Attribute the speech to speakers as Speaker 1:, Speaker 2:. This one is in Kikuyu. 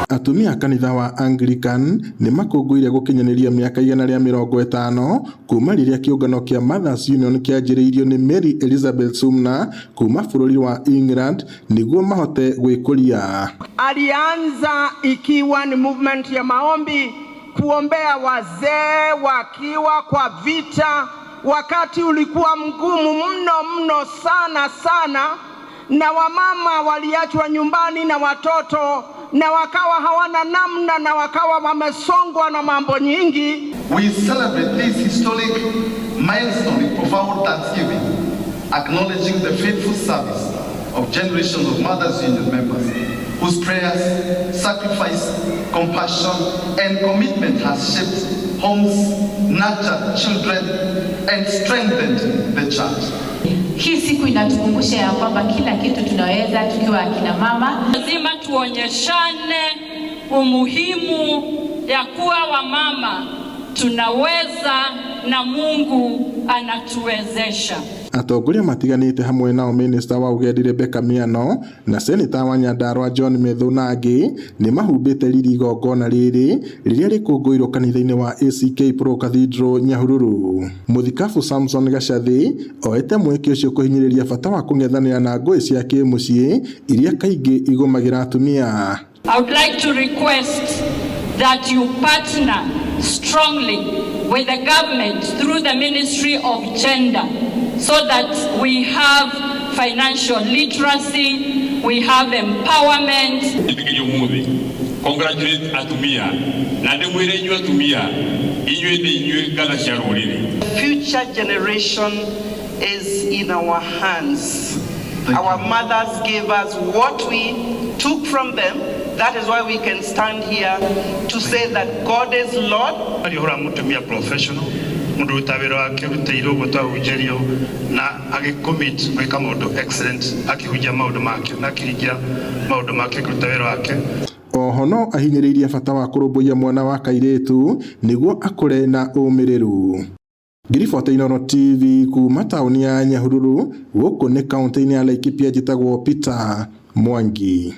Speaker 1: Atumia a kanitha wa Anglican nĩ makũngũĩire gũkinyanĩria mĩaka 150 kuma rĩrĩa kĩũngano kĩa Mothers Union kĩanjĩrĩirio nĩ Mary Elizabeth Sumner kuma bũrũri wa England nĩguo mahote gwĩkũria.
Speaker 2: Alianza ikiwa ni movement ya maombi kuombea wazee wakiwa kwa vita, wakati ulikuwa mgumu mno mno sana sana, na wamama waliachwa nyumbani na watoto na wakawa hawana namna na wakawa wamesongwa na mambo nyingi.
Speaker 3: We celebrate this historic milestone with profound thanksgiving, acknowledging the faithful service of generations of Mothers Union members whose prayers, sacrifice, compassion, and commitment has shaped homes, nurtured children, and strengthened the church.
Speaker 4: Hii siku inatukumbusha ya kwamba kila kitu tunaweza tukiwa akina mama.
Speaker 5: Lazima tuonyeshane umuhimu ya kuwa wamama tunaweza na Mungu anatuwezesha.
Speaker 1: Atongoria matiganĩte hamwe nao minista wa ũgendi Rebecca Miano na seneta wa Nyandarua John Methu na angĩ nĩ mahumbĩte riri igongona rĩrĩ rĩrĩa rĩkũngũĩirwo kanitha-inĩ wa ACK Pro Cathedral Nyahururu. Mũthikabu Samson Gacathi oete mweke ũcio kũhinyĩrĩria bata wa kũng'ethanĩra na ngũĩ cia kĩmũciĩ iria kaingĩ igũmagĩra atumia.
Speaker 5: I would like to request that you partner strongly with the government through the Ministry of Gender so that we have financial literacy, we have empowerment.
Speaker 6: Njĩtĩkĩrie ũmũthĩ congratulate atumia na ndĩmwĩre inyuĩ atumia inyuĩ nĩ inyuĩ ngatha cia rũrĩrĩ.
Speaker 7: Future generation is in our hands. Our mothers gave us what we took from them. That is why we can stand here to say that God is Lord.
Speaker 8: Aria ũhoro wa mũtumia professional, mũndũ ũruta wĩra wake ũrutĩirwo ũguo twahunjĩrio na agĩcommit gwĩka maũndũ excellent, akĩhunjia maũndũ make na akĩhingia maũndũ make akĩruta wĩra wake.
Speaker 1: Oho no ahinyĩrĩirie bata wa kũrũmbũiya mwana wa kairĩtu nĩguo akũre na ũmĩrĩru. Ngiribota Inooro TV kuma taũni ya Nyahururu gũkũ nĩ kaũntĩ-inĩ ya Laikipia, njĩtagwo Peter Mwangi.